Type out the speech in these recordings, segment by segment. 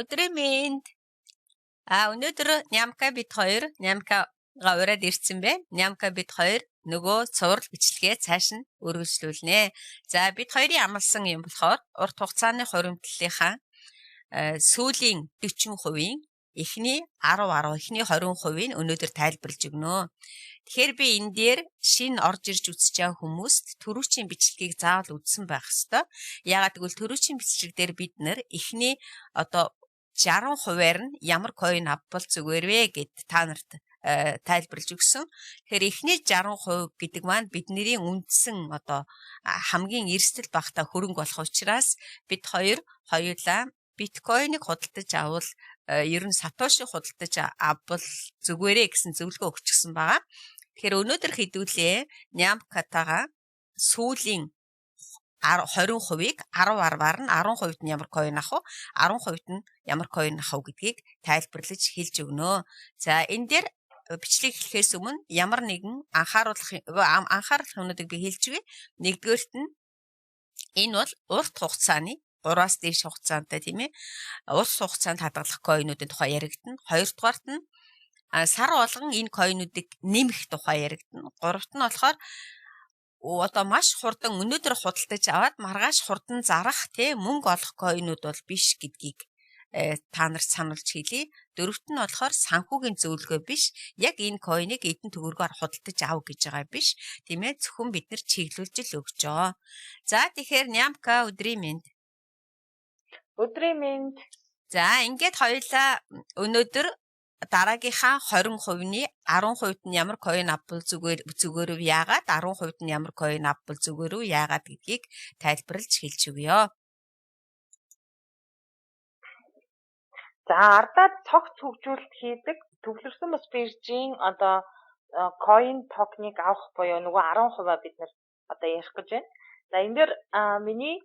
Өдрийн мэнд. Өнөөдөр Нямка бид хоёр Нямкагаа ураад ирсэн байна. Нямка бид хоёр нөгөө цуврал бичлэгээ цааш нь үргэлжлүүлнэ. За, бид хоёрын амласан юм болохоор урт хугацааны хуримтлалынхаа сүүлийн 40%-ийн эхний 10 10 эхний 20%-ийг өнөөдөр тайлбарлаж өгнө. Тэгэхээр би энэ дээр шинэ орж ирж үзэж байгаа хүмүүст түрүүчийн бичлэгийг заавал үзсэн байх ёстой. Яагаад гэвэл түрүүчийн бичлэг дээр бид нар эхний одоо 60%-аар нь ямар coin авбал зүгээр вэ гэд та нарт тайлбарлаж өгсөн. Тэгэхээр эхний 60% гэдэг маань бидний үндсэн одоо хамгийн эрсдэл багатай хөрөнгө болох учраас бид хоёр хоёулаа биткойныг худалдаж авал, ер нь сатоши худалдаж авбал зүгээрээ гэсэн зөвлөгөө өгчихсөн байгаа. Тэгэхээр өнөөдөр хэдүүлээ Нямкатагаа сүүлийн 20%-ийг 10 10-аар нь 10%-д нь ямар coin авах вэ? 10%-д нь ямар coin авах вэ гэдгийг тайлбарлаж хэлж өгнө. За, энэ дээр бичлэг эхлэхээс өмнө ямар нэгэн анхааруулах юмнуудыг би хэлж өгье. Нэгдүгээрт нь энэ бол урт хугацааны, 3-аас дээш хугацаантай, тийм ээ, урт хугацаанд хадгалах coin уудын тухай яригдана. Хоёрдугаарт нь сар болгон энэ coin уудыг нэмэх тухай яригдана. Гуравт нь болохоор одоо маш хурдан өнөөдөр худалдаж аваад маргааш хурдан зарах, тий, мөнгө олох coin ууд бол биш гэдгийг та нарт сануулж хэлье. Дөрөвт нь болохоор санхүүгийн зөвлөгөө биш. Яг энэ coin ыг эдэн төгрөгөөр худалдаж ав гэж байгаа биш. Тийм ээ, зөвхөн бид нар чиглүүлж л өгч байгаа. За, тэгэхээр Нямка, өдрийн мэнд. Өдрийн мэнд. За, ингээд хоёулаа өнөөдөр дараагийнхаа 20%-ны 10%-д нь ямар coin авбал зүгээр зүгээр вэ, яагаад 10%-д нь ямар coin авбал зүгээр вэ, яагаад гэдгийг тайлбарлаж хэлж өгье. За, ардаа цогц хөгжүүлэлт хийдэг төвлөрсөн бус биржийн одоо coin токеныг авах буюу нөгөө 10% бид нар одоо ярих гэж байна. За, энэ дээр миний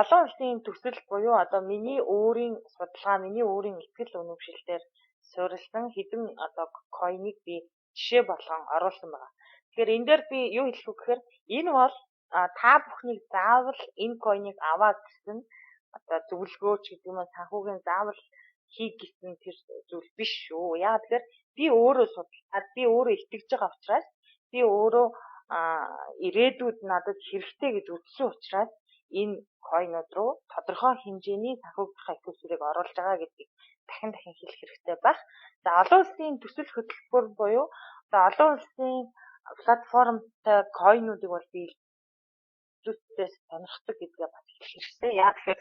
олон улсын төсөл буюу одоо миний өөрийн судалгаа, миний өөрийн итгэл үнэмшилтээр суурилсан хэдэн одоо coin ыг би жишээ болгон оруулсан байгаа. Тэгэхээр энэ дээр би юу хэлэх вэ гэхээр энэ бол та бүхнийг заавал энэ coin ыг аваа гэсэн одоо зөвлөгөө ч гэдэг юм уу, санхүүгийн заавал хий гэсэн тэр зүйл биш шүү. Яагаад тэгэхээр би өөрөө судалгаад, би өөрөө итгэж байгаа учраас, би өөрөө ирээдүйд надад хэрэгтэй гэж үзсэн учраас энэ coin ууд руу тодорхой хэмжээний санхүүгийнхаа итгэл зэрэг оруулж байгаа гэдгийг дахин дахин хэлэх хэрэгтэй байх. За, олон улсын төсөл хөтөлбөр буюу одоо олон улсын платформтой coin уудыг бол би илүүтэй сонирхдаг гэдгээ бас хэлэх хэрэгтэй. Яг тэгэхээр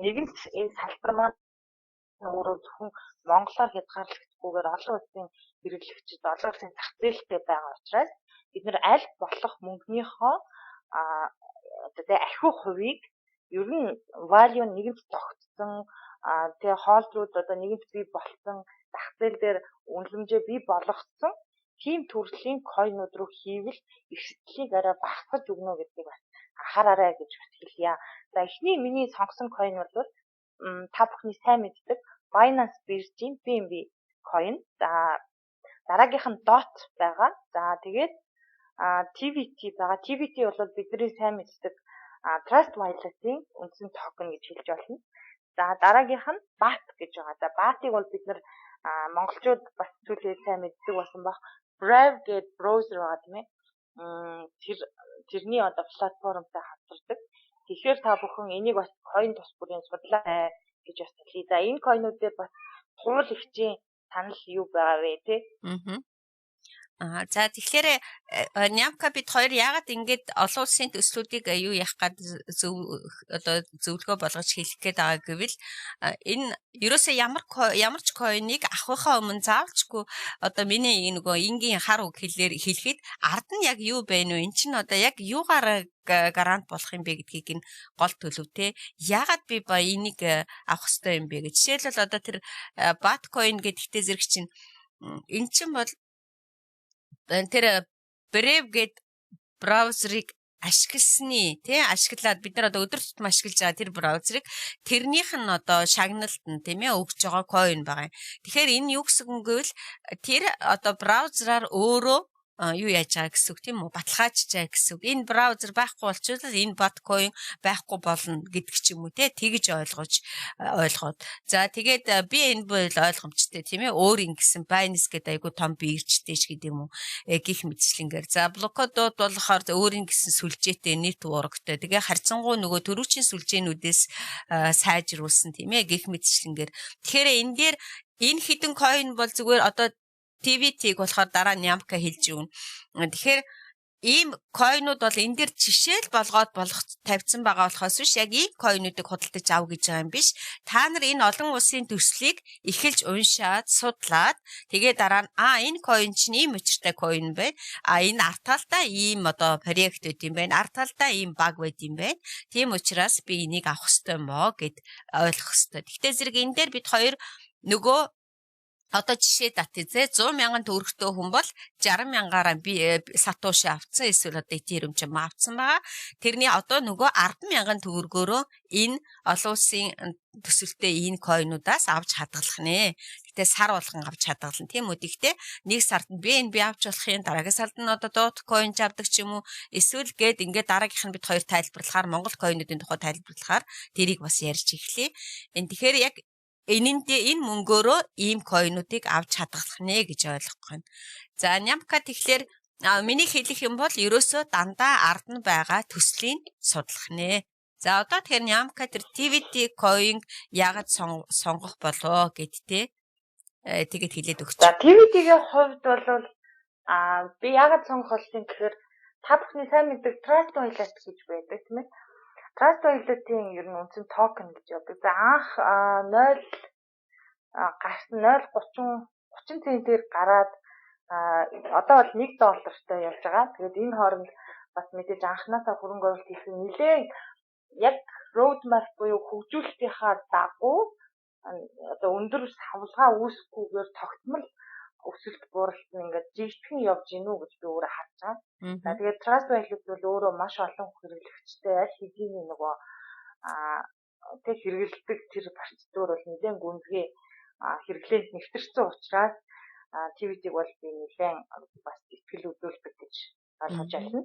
нэгэнт энэ салбар маань өөрөө зөвхөн монголоор хязгаарлагдахгүйгээр олон улсын хэрэглэгчид, олон улсын зах зээлтэй байгаа учраас бид нар аль болох мөнгөнийхөө одоо тэ ахиу хувийг ер нь value нэгэнт тогтсон, тэгээ holder ууд одоо нэгэнт бий болсон, зах зээл дээр үнэлэмжээ бий болгоцсон тийм төрлийн coin ууд руу хийвэл эрсдлийг арай багасгаж өгнө гэдгийг бас анхаараарай гэж бас хэлье. За, эхний миний сонгосон coin бол та бүхний сайн мэддэг Binance биржийн BNB coin. За, дараагийнх нь DOT байгаа. За, тэгээд TVT байгаа. TVT бол бидний сайн мэддэг Trust Wallet-ийн үндсэн токен гэж хэлж болно. За, дараагийнх нь BAT гэж байгаа. За, BAT-ыг бол бид нар монголчууд бас сүүлийн сайн мэддэг болсон байх. Brave гэдэг браузер байгаа, тийм ээ. Тэрний одоо платформтой хамтардаг. Тэгэхээр та бүхэн энийг бас coin тус бүрийн судлаарай гэж бас хэлье. За, энэ coin ууд дээр бас Туул эгчийн санал юу байгаа вэ, те? Аа. За, тэгэхээр Нямка бид хоёр яагаад ингэж олон улсын төслүүдийг юу яах гад зөв одоо зөвлөгөө болгож хэлэх гээд байгаа гэвэл энэ ерөөсөө ямар ямар ч coin ыг авахынхаа өмнө заавалчгүй одоо миний нөгөө энгийн хар үг хэлээр хэлэхэд ард нь яг юу байна вэ? Эн чинь одоо яг юугаар гарант болох юм бэ гэдгийг нь гол төлөв, те. Яагаад би ба энийг авах ёстой юм бэ гэж. Жишээлбэл, одоо тэр Bitcoin гэдэгтэй зэрэг чинь эн чинь бол тэр Brave гээд браузерыг ашигласны, тий, ашиглаад бид нар одоо өдөр тутам ашиглаж байгаа тэр браузерыг тэрнийх нь одоо шагналт нь, тийм ээ, өгч байгаа coin байгаа юм. Тэгэхээр энэ юу гэсэн үг гэвэл тэр одоо браузераар өөрөө Юу яаж байгаа гэсэн үг, тийм үү? Баталгаажж байгаа гэсэн үг. Энэ браузер байхгүй болчихвол энэ Botcoin байхгүй болно гэдэг ч юм уу, те, тэгж ойлгож ойлгоод. За, тэгээд би энэ бол ойлгомжтой, тийм ээ. Өөр ингэсэн Binance гэдэг айгу том биржтэй ч гэдэг юм уу, гих мэтчлэнгээр. За, Polkadot болохоор өөр ингэсэн сүлжээтэй, network тэй. Тэгээ харьцангуй нөгөө төрүүчийн сүлжээнүүдээс сайжруулсан, тийм ээ, гих мэтчлэнгээр. Тэгэхээр энэ дээр энэ хэдэн coin бол зүгээр одоо TVT-г болохоор дараа Нямка хэлж өгнө. Тэгэхээр ийм coin ууд бол энэ дэр жишээл болгоод болох тавьсан байгаа болохоос биш, яг ийм coin уудыг худалдаж ав гэж байгаа юм биш. Та нар энэ олон улсын төслийг эхэлж уншаад, судлаад, тэгээ дараа нь энэ coin чинь ийм учиртай coin байна. А энэ ард талдаа ийм одоо проект байд юм байна. Ард талдаа ийм баг байд юм байна. Тийм учраас би энийг авах ёстой мөө гэд ойлгох ёстой. Гэхдээ зэрэг энэ дээр бид хоёр нөгөө одоо жишээ дат зэ 100 мянган төгрөгтэй хүн бол 60 мянгаараа би Сатоши авцсан, эсвэл одоо Ethereum ч юм авцсан байгаа. Тэрний одоо нөгөө 10 мянган төгрөгөөрөө энэ олон улсын төсөлтэй энэ coin уудаас авч хадгалах нэ. Гэтэ сар болгон авч хадгална, тийм үү. Гэхдээ нэг сард нь BNB авч болох юм, дараагийн сард нь одоо Dogecoin авдаг ч юм уу. Эсвэл гээд ингээд дараагийнх нь бид хоёр тайлбарлахаар, Монгол coin уудын тухай тайлбарлахаар тэрийг бас ярьж эхлэе. Энэ тэгэхээр яг энэндээ энэ мөнгөөрөө ийм coin уудыг авч хадгалах нэ гэж ойлгох байна. За, Нямка, тэгэхээр миний хэлэх юм бол ерөөсөө дандаа ард нь байгаа төслийг судлах нэ. За, одоо тэгэхээр Нямка тэр TVT coin яагаад сонгох болоо гэд те тэгээд хэлээд өгч. За, TVT-ийн хувьд бол би яагаад сонгох болсон гэхээр та бүхний сайн мэддэг Trust Wallet гэж байдаг, тийм ээ. Trust Wallet-ийн ер нь үндсэн токен гэж явдаг. За, анх 0 гарсан, 0.30 30 центээр гараад одоо бол 1 доллартай явж байгаа. Тэгээд энэ хооронд бас мэдээж анханасаа хөрөнгө оруулалт хийсэн нэлээд яг road map буюу хөгжүүлэлтийнхаа дагуу одоо өндөр савлгаа үүсэхгүйгээр тогтмол өсөлт бууралт нь ингээд жигтгэн явж гинүү гэж би өөрөө харж байгаа. За, тэгээд Trust Wallet бол өөрөө маш олон хэрэглэгчтэй, аль хэдийн нөгөө тэг хэрэглэдэг тэр процедур бол нэлээд гүнзгий хэрэглээнд нэвтэрсэн учраас TVT-г бол би нэлээд бас итгэл үзүүлдэг гэж ойлгож байна.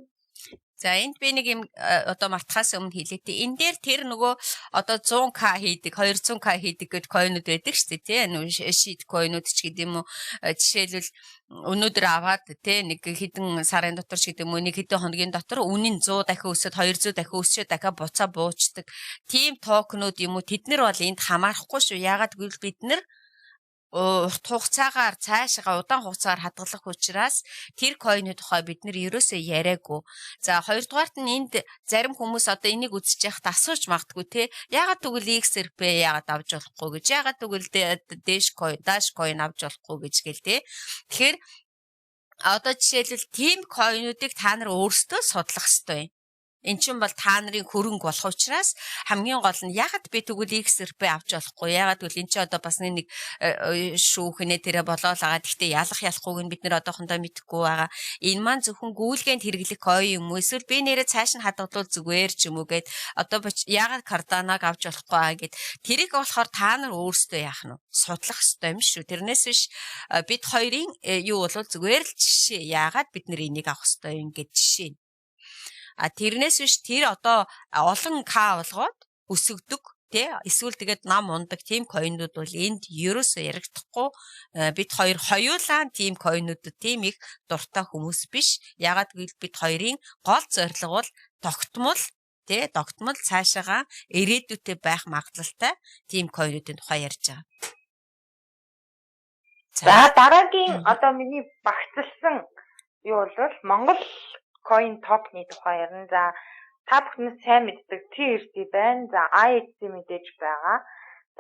За, энд би нэг юм одоо мартахаас өмнө хэлээ тий. Энэ дээр тэр нөгөө одоо 100к хийдэг, 200к хийдэг гэд coin ууд байдаг шүү дээ, тий. Нүү shit coin ууд ч гэдэг юм уу. Жишээлбэл, өнөөдөр аваад, тий, нэг хэдэн сарын дотор ч гэдэг юм уу, нэг хэдэн хоногийн дотор үнийн 100 дахин өсөд, 200 дахин өсчөө дахиад буцаа буучдаг. Тийм токенууд юм уу, тэд нар бол энд хамаарахгүй шүү. Яагаад гэвэл бид нар урт хугацаагаар, цаашгаа удаан хугацаагаар хадгалах учраас тэр coin ы тухай бид нар ерөөсөө яриаггүй. За, хоёрдугаарт нь энд зарим хүмүүс одоо энийг үзэж байхад асууж магадгүй, те. Яагаад тэгвэл XRP яагаад авч болохгүй гэж, яагаад тэгвэл Dash coin, Dash coin авч болохгүй гэж гээл те. Тэгэхээр одоо жишээлбэл тийм coin уудыг та нар өөрсдөө судлах ёстой юм. Эн чинь бол та нарын хөрөнгө болох учраас хамгийн гол нь яагаад би тэгвэл XRP авч болохгүй, яагаад гэвэл эн чинь одоо бас нэг шүүхнэ тэрэ болоо л байгаа. Гэхдээ ялах ялахгүйг нь бид нэр одоохондоо мэдэхгүй байгаа. Энэ маань зөвхөн гүйлгээнд хэрэглэх coin юм уу, эсвэл би нэрээ цааш нь хадгалвал зүгээр ч юм уу гэд, одоо яагаад Cardano-г авч болохгүй аа гэд, тэрийг болохоор та нар өөрсдөө яах нь судлах ёстой юм шүү. Тэрнээс биш бид хоёрын юу бол зүгээр л жишээ, яагаад бид нар энийг авах ёстой юм гэд жишээ. А тэрнээс биш тэр одоо олон К болгоод өсөгдөг, тий, эсвэл тэгээд нам ундаг тийм coin ууд бол энд ерөөсөө яригдахгүй. Бид хоёр хоёулаа тийм coin уудад тийм их дуртай хүмүүс биш. Яагаад гэвэл бид хоёрын гол зорилго бол тогтмол, тий, тогтмол цаашаага ирээдүйтэй байх магадлалтай тийм coin уудын тухай ярьж байгаа. За, дараагийн одоо миний багцлсан юу бол Монгол coin токны тухай ярина. За, та бүхэн сайн мэддэг TRT байна. За, IHC мэдээж байгаа.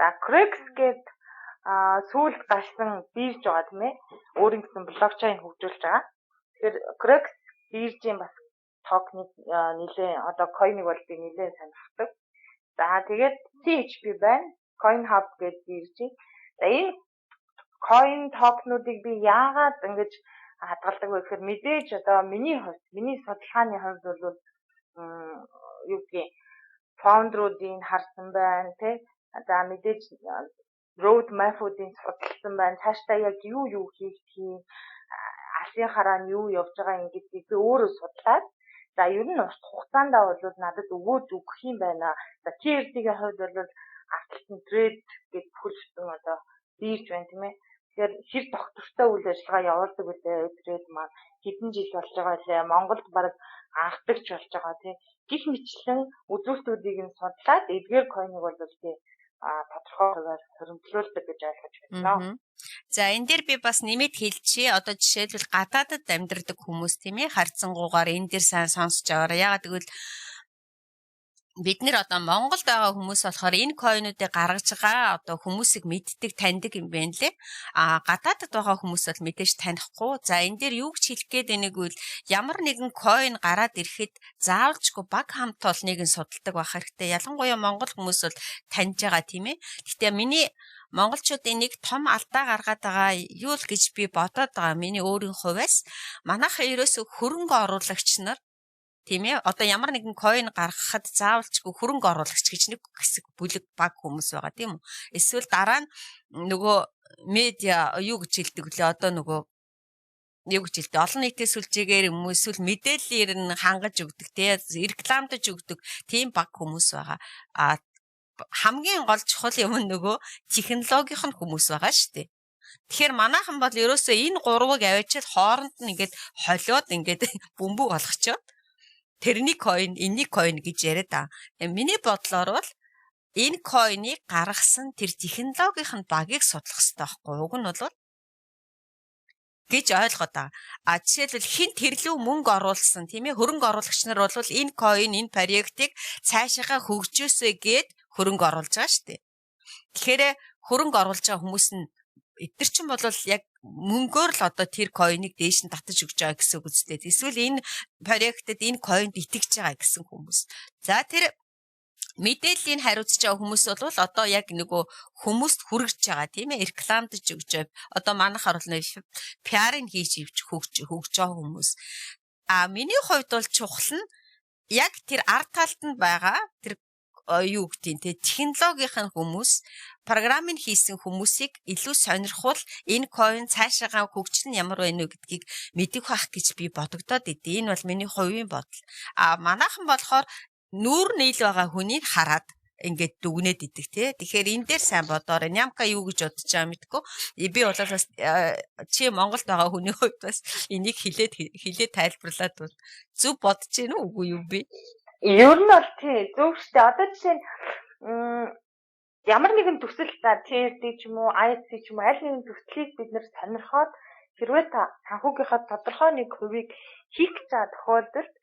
За, Crex гээд сүүлд гарсан бирж байгаа, тийм ээ. Өөрийн гэсэн блокчейн хөгжүүлж байгаа. Тэгэхээр Crex биржийн бас токеныг нэлээд, одоо coin ыг бол би нэлээд сонирхдаг. За, тэгээд CHB байна. Coin Hub гэдэг биржийн. За, энэ coin токенуудыг би яагаад ингэж хадгалдаг вэ гэхээр мэдээж одоо миний хувьд, миний судалгааны хувьд бол юу гэдгийг founder уудыг харсан байна, тий. За, мэдээж road map-уудыг судалсан байна. Цаашдаа яг юу юу хийх юм, аль төслийн хараа нь юу явж байгаа юм гэдгийг би өөрөө судлаад, за ер нь урт хугацаанд бол надад өгөөж өгөх юм байна. За TRD-ийн хувьд бол ард талд нь trade гэж бүхэл бүтэн одоо бирж байна, тийм ээ. Тэгэхээр хэр доктортой үйл ажиллагаа явуулдаг вүлээ, trade маань хэдэн жил болж байгаа лээ. Монголд бараг анхдагч болж байгаа, тийм. Гэх мэтчилэн үзүүлэлтүүдийг нь судлаад эдгээр coin ыг бол би тодорхой хувиар хуримтлуулдаг гэж ойлгож байна. За, энэ дээр би бас нэмээд хэлчихье. Одоо жишээлбэл гадаадад амьдардаг хүмүүс, тийм ээ, харьцангуйгаар энэ дээр сайн сонсож аваарай. Яагаад гэвэл бид нэр одоо Монголд байгаа хүмүүс болохоор энэ coin уудыг гаргаж байгаа одоо хүмүүсийг мэддэг, таньдаг юм байна лээ. А гадаадд байгаа хүмүүс бол мэдээж танихгүй. За, энэ дээр юу гэж хэлэх гээд байна гэвэл ямар нэгэн coin гараад ирэхэд заавалчгүй баг хамт олныг нь судалдаг байх хэрэгтэй. Ялангуяа Монгол хүмүүс бол таньж байгаа, тийм ээ. Гэхдээ миний монголчуудын нэг том алдаа гаргаад байгаа юу л гэж би бодоод байгаа. Миний өөрийн хувьас манайхаа ерөөсө хөрөнгө оруулагч нар, тийм ээ. Одоо ямар нэгэн coin гаргахад заавалчгүй хөрөнгө оруулагч гэж нэг хэсэг бүлэг баг хүмүүс байгаа, тийм үү? Эсвэл дараа нь нөгөө медиа юу гэж хэлдэг лээ, одоо нөгөө юу гэж хэлдэг, олон нийтийн сүлжээгээр юм уу, эсвэл мэдээллээр нь хангаж өгдөг, тий, рекламдаж өгдөг тийм баг хүмүүс байгаа. А хамгийн гол чухал юм нь нөгөө технологийнх нь хүмүүс байгаа шүү дээ. Тэгэхээр манайхан бол ерөөсөө энэ гурвыг аваачаад хооронд нь ингээд холиод, ингээд бөмбөг болгочоод тэрний coin, энэний coin гэж яриад байгаа. Миний бодлоор бол энэ coin ыг гаргасан тэр технологийнх нь багийг судлах хэрэгтэй байхгүй, уг нь бол гэж ойлгоод байгаа. А жишээлбэл хэн тэрлүү мөнгө оруулсан, тийм ээ, хөрөнгө оруулагч нар бол энэ coin, энэ проектыг цаашаага хөгжөөсэй гээд хөрөнгө оруулж байгаа шүү дээ. Тэгэхээр хөрөнгө оруулж байгаа хүмүүс нь эдгээр чинь бол яг мөнгөөр л одоо тэр coin ыг дээш нь татаж өгч байгаа гэсэн үг үстэй. Эсвэл энэ проектэд, энэ coin д итгэж байгаа гэсэн хүмүүс. За, тэр мэдээллийг хариуцж байгаа хүмүүс бол одоо яг нөгөө хүмүүст хүргэж байгаа, тийм ээ, рекламдаж өгч байгаа. Одоо манайхаар бол PR ыг хийж ивч хөгж хөгж байгаа хүмүүс. А миний хувьд бол чухал нь яг тэр ард талд нь байгаа тэр юу гэдгийг те, технологийн хүмүүс, програмыг хийсэн хүмүүсийг илүү сонирхвол энэ coin цаашаагаа хөгжил нь ямар байна вэ гэдгийг мэдэх байх гэж би бодогдоод идэв. Энэ бол миний хувийн бодол. А манайхан болохоор нүүр нийл байгаа хүнийг хараад ингээд дүгнээд идэг, тий. Тэгэхээр энэ дээр сайн бодоорой. Нямка юу гэж бодож байгаа мэдгүй. Би бол бас чи Монголд байгаа хүний хувьд бас энийг хилээд хилээд тайлбарлаад бол зөв бодож гин үү, үгүй юу би? Ер нь бол тий, зөв штэ. Одоо жишээ нь ямар нэгэн төсөл, за TRD ч юм уу, IC ч юм уу, аль нэгэн төслийг бид нэр сонирхоод хэрвээ та санхүүгийнхаа тодорхой нэг хувийг хийх гэж байгаа тохиолдолд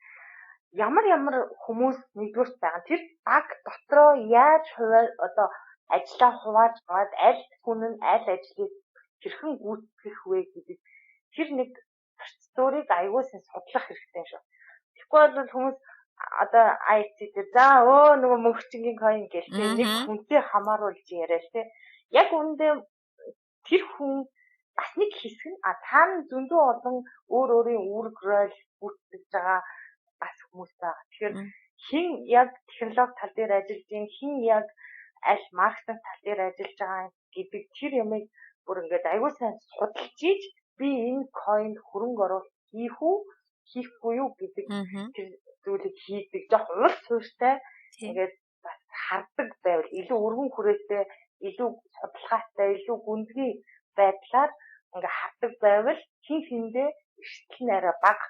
ямар ямар хүмүүс нэгдүгээрт байгаа. Тэр баг дотроо яаж хувиа одоо ажлаа хувааж аваад аль хүн нь аль ажлыг хэрхэн гүйцэтгэх вэ гэдэг тэр нэг процедурыг аягүй сайн судлах хэрэгтэй шүү. Тэгэхгүй бол хүмүүс одоо IC дээр за өө нөгөө мөнгөчнгийн coin гэл те, нэг хүнтэй хамааруулж яриа л те. Яг үүндээ тэр хүн бас нэг хэсэг нь, а цаана зөндөө олон өөр өөрийн үүрэг роль гүйцэтгэж байгаа бас хүмүүс байгаа. Тэгэхээр хэн яг технологи тал дээр ажиллаж байна, хэн яг аль маркетинг тал дээр ажиллаж байгаа гэдэг тэр юмыг бүр ингээд аягүй сайн судалж ийж би энэ coin д хөрөнгө оруулалт хийх үү, хийхгүй юу гэдэг тэр зүйлийг хийдэг. Жох уул суурьтай ингээд бас хардаг байвал илүү өргөн хүрээтэй, илүү судалгаатай, илүү гүнзгий байдлаар ингээ хардаг байвал хэн хэндээ эрсдэл нь арай бага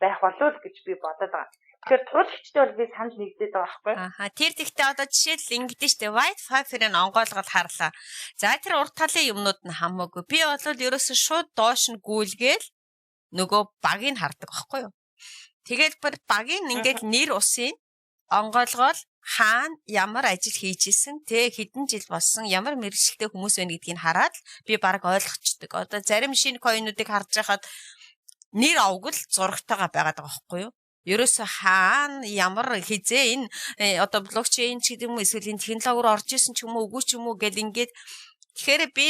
байх болов уу гэж би бодод байгаа. Тэгэхээр туулагчтай бол би санал нэгдээд байгаа байхгүй. Аха, тэр тэгтээ одоо жишээл ингэдэж штэ, white paper-ыг онгойлгол харлаа. За, тэр урд талын юмнууд нь хамаагүй. Би бол ерөөсө шууд доош нь гүйлгээл нөгөө багийг хардаг байхгүй юу? Тэгээд бүр багийн ингээд нэр усын онгойлгоол хаана ямар ажил хийж исэн, тэ, хэдэн жил болсон, ямар мэргэжилтэй хүмүүс байна гэдгийг хараад би баг ойлгочдөг. Одоо зарим шинэ coin уудыг харж байхад нэр овгол зурагтайгаа байгаад байгаа байхгүй юу? Ерөөсө хаана ямар хизээ энэ одоо блокчейн ч гэдэг юм уу, эсвэл энэ технологи руу орж исэн ч юм уу, үгүй ч юм уу гэл ингээд. Тэгэхээр би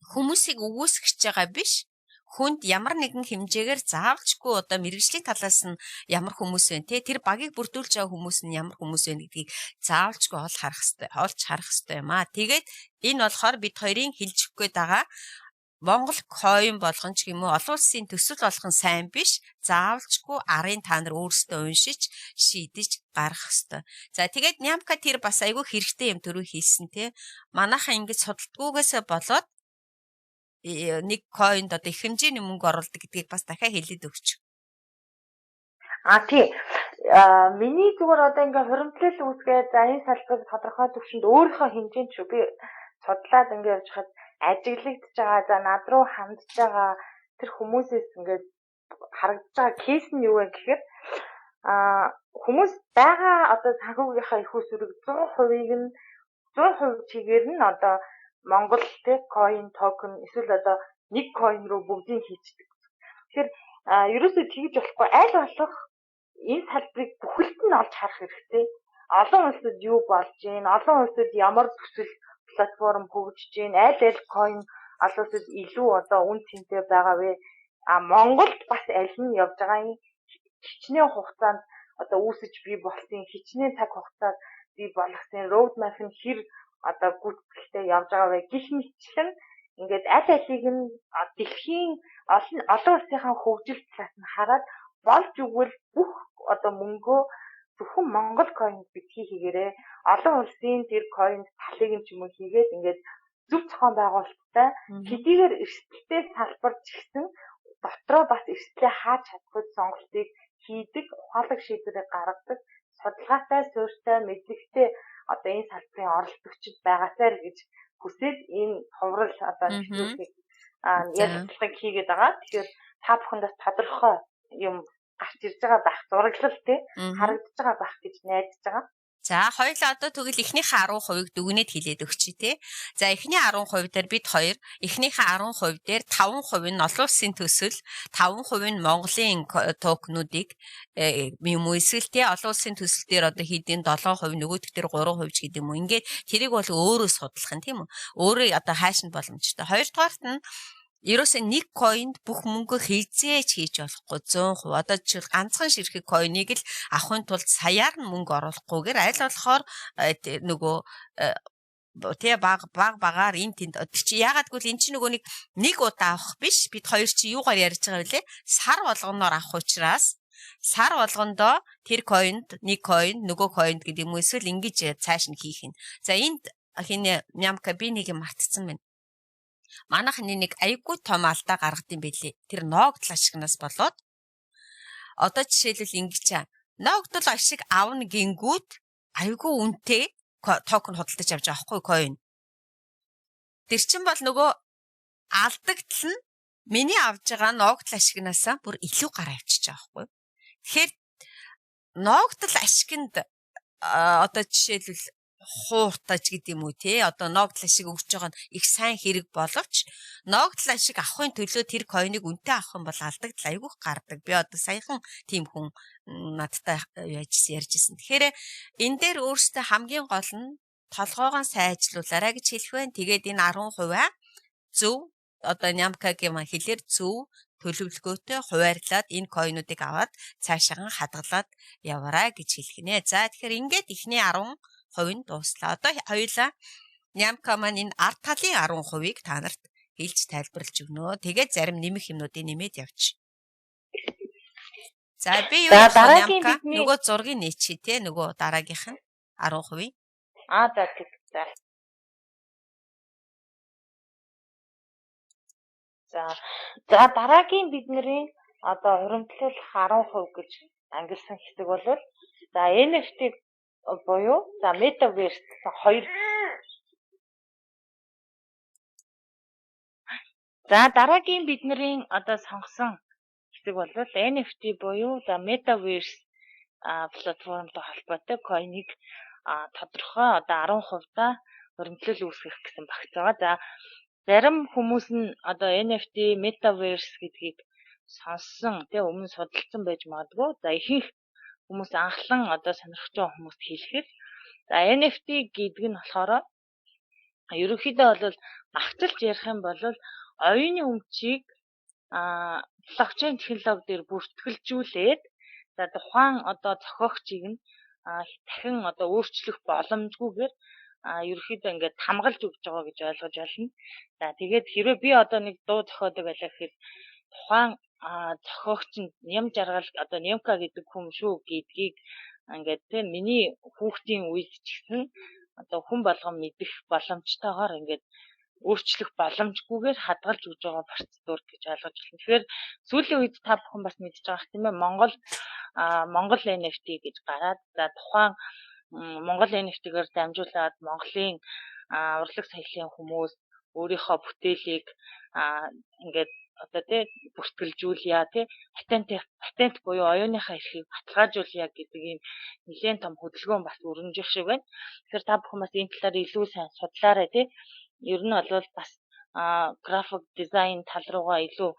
хүмүүсийг үгүйсгэж байгаа биш, хүнд ямар нэгэн хэмжээгээр заавалчгүй одоо мэргэжлийн талаас нь ямар хүмүүс вэ, те, тэр багийг бүрдүүлж байгаа хүмүүс нь ямар хүмүүс вэ гэдгийг заавалчгүй ол харах хэрэгтэй, олж харах хэрэгтэй юм аа. Тэгээд энэ болохоор бид хоёрын хэлж өгөх гээд байгаа. Монгол coin болгон ч юм уу олон улсын төсөл болгон сайн биш. Заавалчгүй арын та нар өөрсдөө уншиж, шийдэж гаргах ёстой. За тэгээд Нямка тэр бас айгүй хэрэгтэй юм төрөө хийсэн те. Манайхан ингэж судалдгүйгээсээ болоод нэг coin-д одоо их хэмжээний мөнгө оруулдаг гэдгийг бас дахиад хэлээд өгч. А тий. Миний зүгээр одоо ингээ хуримтлал үүсгээд за энэ салбарыг тодорхой төвшөнд өөрийнхөө хэмжээнд шүү би судлаад ингээ явж хаад ажиглагдж байгаа, за над руу хандж байгаа тэр хүмүүсээс ингээд харагдаж байгаа кейс нь юу вэ гэхээр хүмүүс байгаа одоо санхүүгийнхаа их усүрэг 100%-ийг нь 100% чигээр нь одоо Монгол тэ coin токен эсвэл одоо нэг coin руу бүгдийг хийчихдэг. Тэгэхээр ерөөсөө тэгж болохгүй, аль болох энэ салбарыг бүхэлд нь олж харах хэрэгтэй. Олон улсад юу болж байна, олон улсад ямар төсөл платформ хөгжиж байна, аль аль coin олон улсад илүү одоо үн цэнтэй байгаа вэ? А Монголд бас аль нь явж байгаа юм, хичнээн хугацаанд одоо үүсэж бий болсон, хичнээн цаг хугацаанд бий болгосон, road map нь хэр одоо гүйцэтгэлтэй явж байгаа вэ гэх мэтчлэн ингээд аль алийг нь дэлхийн олон улсынхаа хөгжил талаас нь хараад болж өгвөл бүх одоо мөнгөө зөвхөн Монгол coin битгий хийгээрэй. Олон улсын тэр coin талыг нь ч юм уу хийгээд ингээд зөв зохион байгуулалттай хэдийгээр эрсдэлтэй салбар ч гэсэн дотроо бас эрсдлээ хааж чадахгүй сонголтыг хийдэг, ухаалаг шийдвэрийг гаргадаг, судалгаатай, суурьтай, мэдлэгтэй одоо энэ салбарын оролцогчид байгаасай л гэж хүсээд энэ хуврал одоо нэвтрүүлгийг ярилцлагыг хийгээд байгаа. Тэгэхээр та бүхэнд бас тодорхой юм гарч ирж байгаа байх, зураглал тий харагдаж байгаа байх гэж найдаж байгаа. За хоёулаа одоо тэгвэл эхнийхээ 10%-ыг дүгнээд хэлээд өгчий те. За эхний 10% дээр бид хоёр эхнийхээ 10% дээр 5% нь олон улсын төсөл, 5% нь Монголын токенуудыг юм уу эсвэл те олон улсын төсөл дээр одоо хэдийн 7%, нөгөөх дээр 3% ч гэдэг юм уу. Ингээд тэрийг бол өөрөө судлах нь тийм үү. Өөрөө одоо хайшин боломжтой. Хоёрдугаарт нь ерөөсөө нэг coin-д бүх мөнгө хийзээч хийж болохгүй 100%. Одоо жишээл ганцхан ширхэг coin-ыг л авахын тулд саяар нь мөнгө оруулахгүйгээр аль болохоор нөгөө тий баг баг багаар энэ тэнд чи ягаад гэвэл эн чинь нөгөө нэг удаа авах биш, бид хоёр чи юугаар ярьж байгаа вэ? Сар болгоноор авах учраас сар болгондоо тэр coin-д нэг coin нөгөө coin-д гэдэг юм уу эсвэл ингэж цааш нь хийх нь. За энд хин Нямка би нэг юм мартцсан байна. Манайхны нэг айгүй том алдаа гаргад юм билээ. Тэр ноогдол ашигнаас болоод одоо жишээлбэл ингэж ноогдол ашиг авна гингүүд айгүй үнэтэй токен худалдаж авч байгаа байхгүй coin. Тэр чин бол нөгөө алдагдал нь миний авж байгаа ноогдол ашигнаасаа бүр илүү гараа авчиж байгаа байхгүй. Тэгэхээр ноогдол ашигнд одоо жишээлбэл хууртаж гэдэг юм уу те одоо ноогдол ашиг өгч байгаа нь их сайн хэрэг боловч ноогдол ашиг авахын төлөө тэр coin-ыг үнэтэй авах юм бол алдагдал айгүйх гардаг. Би одоо саяхан тийм хүн надтай яаж ярьж ирсэн. Тэгэхээр энэ дээр өөрөөсөө хамгийн гол нь толгоогоо сайжруулаарай гэж хэлэх байна. Тэгээд энэ 10% зөв одоо Нямкагийн маань хэлээр зөв төлөвлөгөөтэй хуваарлаад энэ coin-уудыг аваад цаашаахан хадгалаад яваарай гэж хэлэх нэ. За тэгэхээр ингээд эхний 10% нь дууслаа. Одоо хоёулаа Нямка маань энэ ард талын 10%-ыг та нарт хэлж тайлбарлаж өгнө. Тэгээд зарим нэмэх юмнуудыг нэмээд явчих. За би юу дараагийн Нямка нөгөө зургийг нээчихье те нөгөө дараагийнх нь 10%. Аа за тэг. За. За. За дараагийн бидний одоо хуримтлал 10% гэж ангилсан хэсэг бол за NFT буюу за Metaverse гэсэн хоёр. За дараагийн бидний одоо сонгосон хэсэг бол NFT буюу за Metaverse платформтой холбоотой coin-ыг тодорхой одоо 10% та хуримтлал үүсгэх гэсэн багц байгаа. За зарим хүмүүс нь одоо NFT, Metaverse гэдгийг сонссон, тэ өмнө судалсан байж магадгүй. За ихэнх хүмүүс анхлан одоо сонирхож байгаа хүмүүст хэлэхэд за NFT гэдэг нь болохоор ерөнхийдөө бол магталж ярих юм бол оюуны өмчийг блокчейн технологи дээр бүртгэлжүүлээд за тухайн одоо зохиогчийг нь дахин одоо өөрчлөх боломжгүйгээр Ерөнхийдөө ингээд хамгаалж өгч байгаа гэж ойлгож байна. За, тэгээд хэрвээ би одоо нэг дуу зохиодог байлаа гэхэд тухайн зохиогч нь Ням Жаргал, одоо Нямка гэдэг хүн шүү гэдгийг ингээд тийм миний хүүхдийн үед ч гэсэн одоо хүн болгон мэдэх боломжтойгоор ингээд өөрчлөх боломжгүйгээр хадгалж өгж байгаа процедур гэж ойлгож байна. Тэгэхээр сүүлийн үед та бүхэн бас мэдж байгаа тийм ээ, Монгол NFT гэж гараад, за, тухайн Монгол NFT-гээр дамжуулаад Монголын урлаг соёлын хүмүүс өөрийнхөө бүтээлийг ингээд одоо тий бүртгэлжүүлье, тий патент буюу оюуныхаа эрхийг баталгаажуулъя гэдэг ийм нэлээд том хөдөлгөөн бас өрнөжих шиг байна. Тэгэхээр та бүхэн бас энэ талаар илүү сайн судлаарай, тий. Ер нь бол бас график дизайн тал руугаа илүү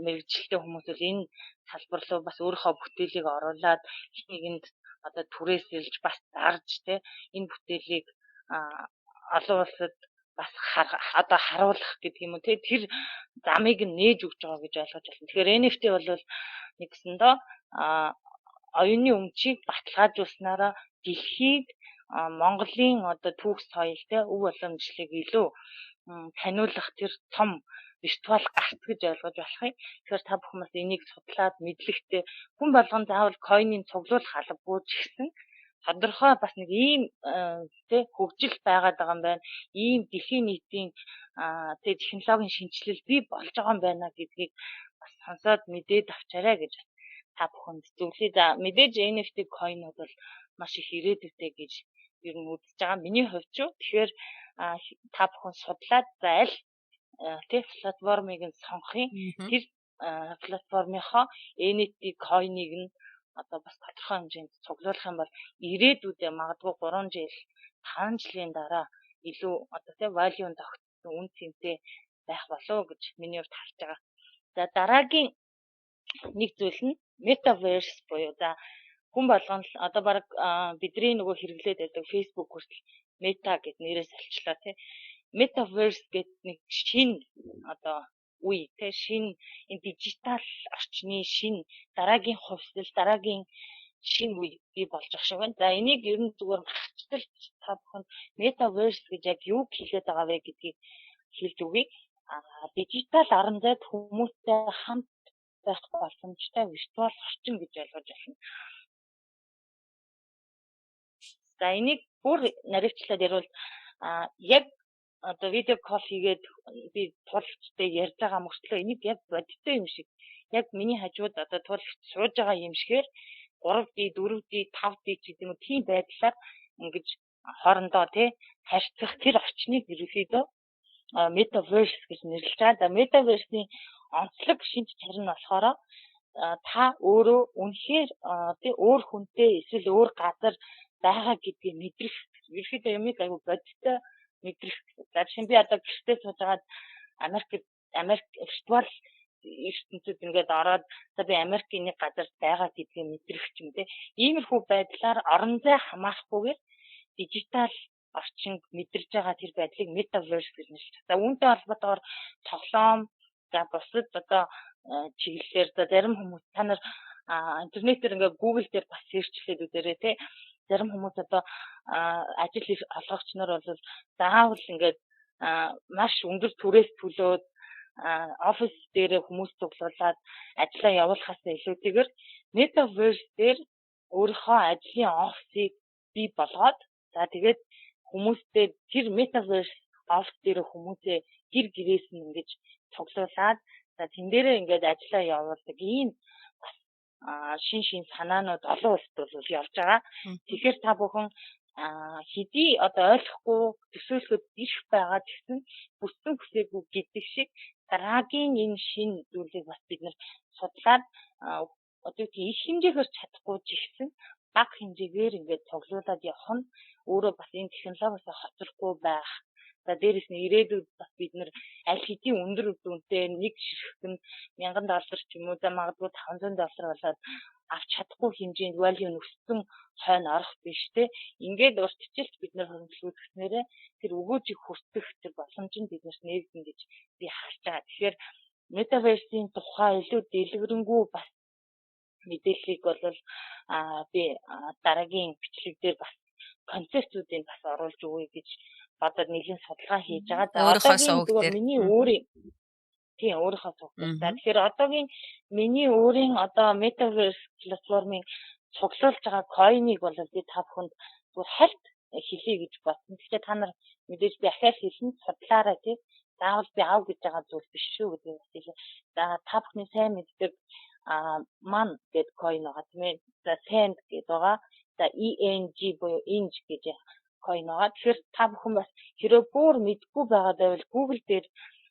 мэргэжилтэй хүмүүс бол энэ салбар руу бас өөрийнхөө бүтээлийг оруулаад хэн нэгэнд одоо түрээсэлж, бас зарж, тий энэ бүтээлийг олон улсад бас одоо харуулах гэдэг юм уу, тий, тэр замыг нь нээж өгч байгаа гэж ойлгож байна. Тэгэхээр NFT бол нэгсэндээ оюуны өмчийг баталгаажуулснараа дэлхийд Монголын одоо түүх соёл, тий, өв уламжлалыг илүү таниулах тэр том виртуал гарц гэж ойлгож болох юм. Тэгэхээр та бүхэн бас энийг судлаад мэдлэгтэй хүн болгон заавал coin-ыг цуглуулах албагүй ч гэсэн тодорхой бас нэг ийм тий хөгжил байгаад байгаа юм байна. Ийм дэлхийн нийтийн тий технологийн шинэчлэл бий болж байгаа юм байна гэдгийг бас сонсоод мэдээд авчаарай гэж та бүхэнд зөвлөе. За, мэдээж NFT coin-ууд бол маш их ирээдүйтэй гэж ер нь үзэж байгаа. Миний хувьд ч. Тэгэхээр та бүхэн судлаад, за, аль тий платформыг нь сонгох юм. Тэр платформынхоо NFT coin-ыг нь одоо бас тодорхой хэмжээнд цуглуулах юм бол ирээдүйдээ магадгүй 3 жил, 5 жилийн дараа илүү одоо тий value тогтсон үн цэнтэй байх болов уу гэж миний хувьд харж байгаа. За, дараагийн нэг зүйл нь metaverse буюу, за, хүн болгон л одоо баг бидний нөгөө хэрэглээд байдаг Facebook хүртэл Meta гэд нэрээс олчлоо, тий. Metaverse гэд нэг шинэ одоо үе, тий, шинэ энэ дижитал орчны шинэ дараагийн хувьсэл, дараагийн шинэ үе бий болж байгаа шиг байна. За, энийг ер нь зүгээр махчтал та бүхэнд Metaverse гэж яг юу хэлээд байгаа вэ гэдгийг хэлж өгье. Дижитал орон зайд хүмүүстэй хамт байх боломжтой виртуал орчин гэж ойлгож байна. За, энийг бүр наривчлаад ярил, яг одоо видео call хийгээд би туулагчтай ярьж байгаа мөртлөө энийг яг бодиттой юм шиг, яг миний хажууд одоо туулагч сууж байгаа юм шигээр 3D, 4D, 5D ч гэдэг юм уу, тийм байдлаар ингэж хоорондоо тий харьцах тэр орчныг ерөнхийдөө Metaverse гэж нэрлэж байгаа. За, Metaverse-ийн онцлог шинж чанар нь болохоор та өөрөө үнэхээр тий өөр хүнтэй эсвэл өөр газар байгаа гэдгийг мэдрэх, ерөнхийдөө юмыг аягүй бодиттой мэдрэх. За, жишээ нь би одоо гэртээ сууж байгаад Америк виртуал ертөнцид ингээд ороод, за, би Америкийн нэг газар байгаа гэдгийг мэдрэх ч юм те. Иймэрхүү байдлаар орон зай хамаарахгүйгээр дижитал орчинд мэдэрж байгаа тэр байдлыг Metaverse гэж нэрлэж байна. За, үүнтэй холбоотойгоор тоглоом, за, бусад одоо чиглэлээр, за, зарим хүмүүс, та нар интернетээр ингээд Google дээр бас search лээд үзээрэй те. Зарим хүмүүс одоо ажил олгогч нар бол заавал ингээд маш өндөр түрээс төлөөд офис дээр хүмүүс цуглуулад ажлаа явуулахаас илүүтэйгээр Metaverse дээр өөрийнхөө ажлын офисыг бий болгоод, за, тэгээд хүмүүстэй тэр Metaverse офис дээр хүмүүсээ гэр гэрээс нь ингэж цуглуулад, за, тэн дээрээ ингээд ажлаа явуулдаг ийм бас шин шин санаанууд олон улсад бол явж байгаа. Тэгэхээр та бүхэн хэдий одоо ойлгохгүй төсөөлөхөд ирэх байгаа гэсэн, хүссэн хүсээгүй гэдэг шиг дараагийн энэ шинэ зүйлийг бас бид нар судлаад, одоо тийм их хэмжээгээр чадахгүй ч гэсэн бага хэмжээгээр ингээд цуглуулад явах нь өөрөө бас энэ технологиос хоцрохгүй байх. За, дээрэс нь ирээдүйд бас бид нар аль хэдийн өндөр дүнтэй нэг ширхэг нь 1000 доллар ч юм уу, за, магадгүй 500 доллар болоод авч чадахгүй хэмжээнд value нь өссөн хойно орох биш те. Ингээд урьдчилж бид нар хөрөнгөлүүлснээрээ тэр өгөөжийг хүртэх тэр боломж нь биднэрт нээгдэн гэж би харж байгаа. Тэгэхээр Metaverse-ийн тухай илүү дэлгэрэнгүй бас мэдээллийг бол би дараагийн бичлэг дээр бас концепцүүдийг бас оруулж өгье гэж бодоод нэлийн судалгаа хийж байгаа. За одоогийн зүгээр миний өөрийн тийм өөрийнхөө сувг дээр. За тэгэхээр одоогийн миний өөрийн одоо Metaverse платформын цуглуулж байгаа coin-ыг бол би та бүхэнд зүгээр хальт хэлье гэж бодсон. Тэгэхээр та нар мэдээж би ахиад хэлнэ, судлаарай тий. Заавал би ав гэж байгаа зүйл биш шүү гэдгийг бас хэлье. За та бүхний сайн мэддэг MAN гэдэг coin байгаа тийм ээ. За SAND гэдэг байгаа. За ENG буюу ENG гэж coin байгаа. Тэгэхээр та бүхэн бас хэрвээ бүр мэдгүй байгаа байвал Google дээр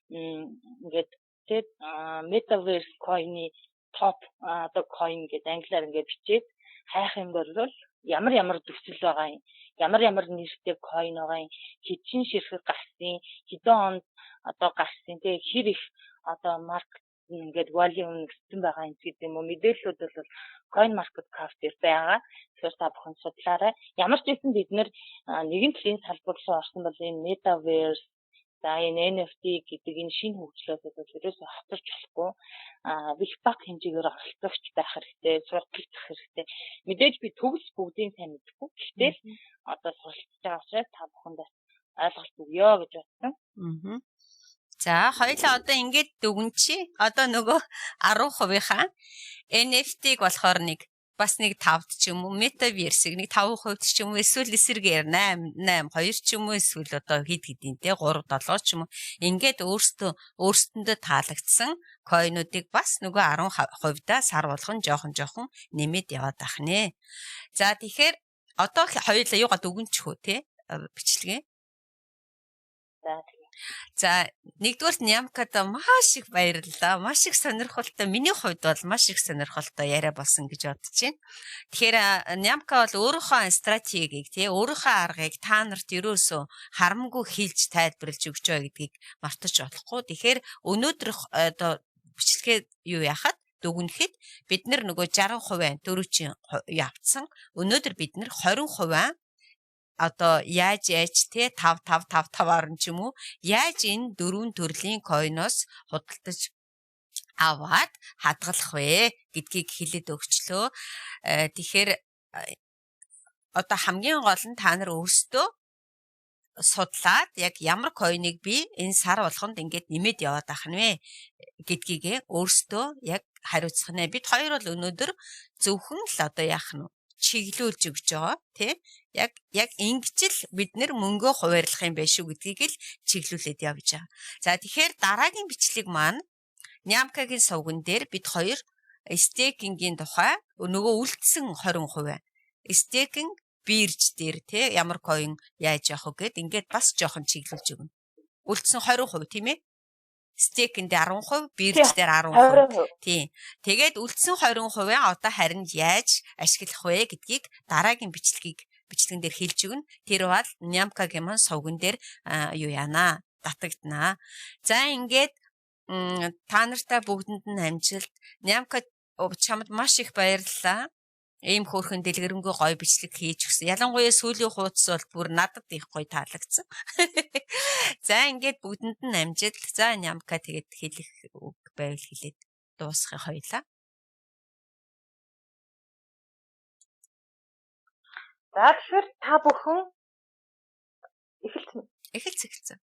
ингээд тий Metaverse coin-ы топ одоо coin гэдэг англиар ингээд бичээд хайх юм бол ямар ямар төсөл байгаа юм, ямар ямар нэртэй coin байгаа юм, хэдэн ширхэг гарсан, хэдэн онд одоо гарсан, тий хэр их одоо market ингээд volume өссөн байгаа юм гэдэг юм уу мэдээллүүд бол coin market cap дээр байгаа. Тэгэхээр та бүхэн судлаарай. Ямар ч байсан бид нэр нэгэн төрлийн салбар руу орсон бол энэ metaverse, за энэ NFT гэдэг энэ шинэ хөгжлөөс бол ерөөсөө хоцорч болохгүй. Их бага хэмжээгээр оролцогч байх хэрэгтэй, сурталцах хэрэгтэй. Мэдээж би төгс бүгдийг сайн мэдэхгүй. Гэхдээ л одоо суралцж байгаа учраас та бүхэнд бас ойлголт өгье гэж бодсон. За хоёлаа одоо ингээд дүгнчи. Одоо нөгөө 10%-ийнхаа NFT-г болохоор нэг бас нэг 5-д ч юм уу, Metaverse-ийг нэг 5% ч юм уу, эсвэл эсрэгээр 8 8 2 ч юм уу, эсвэл одоо хэд хэдийн те 3 7 ч юм уу, ингээд өөрсдөө өөрсдөндөө таалагдсан coin уудыг бас нөгөө 10%-даа сар болгон жоохон жоохон нэмээд яваад ах нэ. За тэгэхээр одоо хоёулаа юугаа дүгнчих үү те бичлэгээ. За. За нэгдүгээрт Нямкада маш их баярлалаа. Маш их сонирхолтой. Миний хувьд бол маш их сонирхолтой яриа болсон гэж бодож байна. Тэгэхээр Нямка бол өөрийнхөө стратегийг тий өөрийнхөө аргыг та нарт ерөөсөө харамгүй хэлж тайлбарлаж өгч байгаа гэдгийг мартаж болохгүй. Тэгэхээр өнөөдөр одоо бичлэгээ юу яхад дүгнэхэд бид нар нөгөө 60% дөрөвчийн явцсан. Өнөөдөр бид нар 20% одоо яаж яаж те 5 5 5 5 орон ч юм уу яаж энэ дөрвөн төрлийн coin оос худалдаж аваад хадгалах вэ гэдгийг хэлээд өгчлөө. Тэгэхээр одоо хамгийн гол нь та нар өөрсдөө судлаад яг ямар coin ыг би энэ сар болгонд ингээд нэмээд яваад ах нь вэ гэдгийг өөрсдөө яг хариуцах нэ. Бид хоёр бол өнөөдөр зөвхөн л одоо яах нь чиглүүлж өгч байгаа тий. Яг яг ингэж л бид нэр мөнгөө хуваарлах юм байна шүү гэдгийг л чиглүүлээд явж байгаа. За тэгэхээр дараагийн бичлэг маань Нямкагийн сувган дээр бид хоёр staking ийн тухай нөгөө үлдсэн 20% staking бирж дээр тий ямар coin яаж явах вэ гэд ингээд бас жоохон чиглүүлж өгнө. Үлдсэн 20% тийм ээ? Staking дээр 10%, бирж дээр 10%. Тийм. Тэгээд үлдсэн 20% одоо харин яаж ашиглах вэ гэдгийг дараагийн бичлэгийг бичлэгэн дээр хэлж өгнө. Тэр бол Нямкагийн маань сувган дээр юу яана татагдана. За ингээд та нартай бүгдэнд нь амжилт. Нямка чамд маш их баярлалаа. Ийм хөөрхөн дэлгэрэнгүй гоё бичлэг хийж өгсөн. Ялангуяа сүүлийн хуудас бол бүр надад их гоё таалагдсан. За ингээд бүгдэнд нь амжилт. За Нямка тэгээд хэлэх үг байвал хэлээд дуусгах хоёлаа. За тэгэхээр та бүхэн эхэлсэн. Эхэлсэн.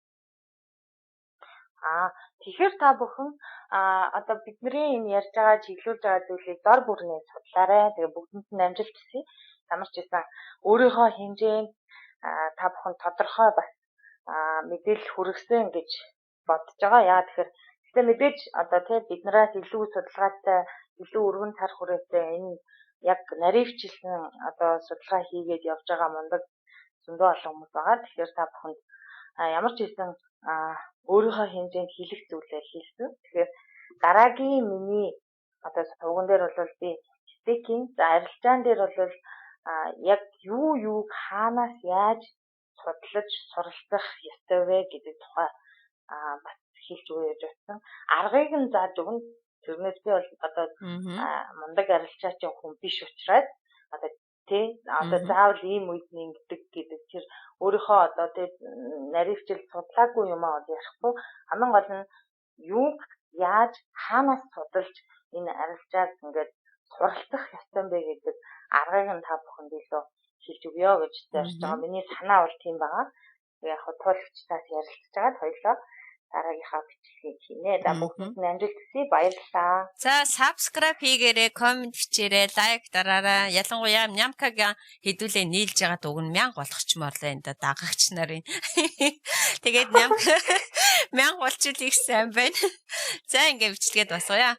Тэгэхээр та бүхэн одоо бидний энэ ярьж байгаа чиглүүлж байгаа зүйлийг дор бүрнээ судлаарай. Тэгээ бүгдэнд нь амжилт хүсье. Ямар ч байсан өөрийнхөө хэмжээнд та бүхэн тодорхой бас мэдээлэл хүргэсэн гэж бодож байгаа. Яа тэгэхээр гэхдээ мэдээж одоо тий биднээс илүү судалгаатай, илүү өргөн цар хүрээтэй энэ яг наривчлсан одоо судалгаа хийгээд явж байгаа мундаг зөндөө олон хүмүүс байгаа. Тэгэхээр та бүхэнд ямар ч байсан өөрийнхөө хэмжээнд хэлэх зүйлээ хэлсэн. Тэгэхээр дараагийн миний одоо сувган дээр бол би staking, за арилжаан дээр бол яг юу юуг хаанаас яаж судлаж суралцах ёстой вэ гэдэг тухай бас хэлж өгье гэж бодсон. Аргыг нь зааж өгнө. Тэрнээс би бол одоо мундаг арилжаачин хүн биш учраас одоо тий одоо заавал ийм үед нь ингэдэг гэдэг тэр өөрийнхөө одоо тий наривчил судлаагүй юм аа бол ярихгүй. Хамгийн гол нь юуг яаж хаанаас судалж энэ арилжааг ингээд суралцах ёстой юм бэ гэдэг аргыг нь та бүхэнд илүү хэлж өгье гэж зорж байгаа. Миний санаа бол тийм байгаа. Яг хөө туулагчдаас ярилцж байгаад хоёлоо дараагийнхаа бичлэгийг хийнэ. За бүгдэнд нь амжилт хүсье. Баярлалаа. За subscribe хийгээрэй, comment бичээрэй, like дараарай. Ялангуяа Нямкагийн хэдүүлээ нийлж байгаа дуг нь 1000 болгочмоор л энэ дагагч нарын. Тэгээд Нямка 1000 болчихвол их сайн байна. За ингээ бичлэгээд басгая.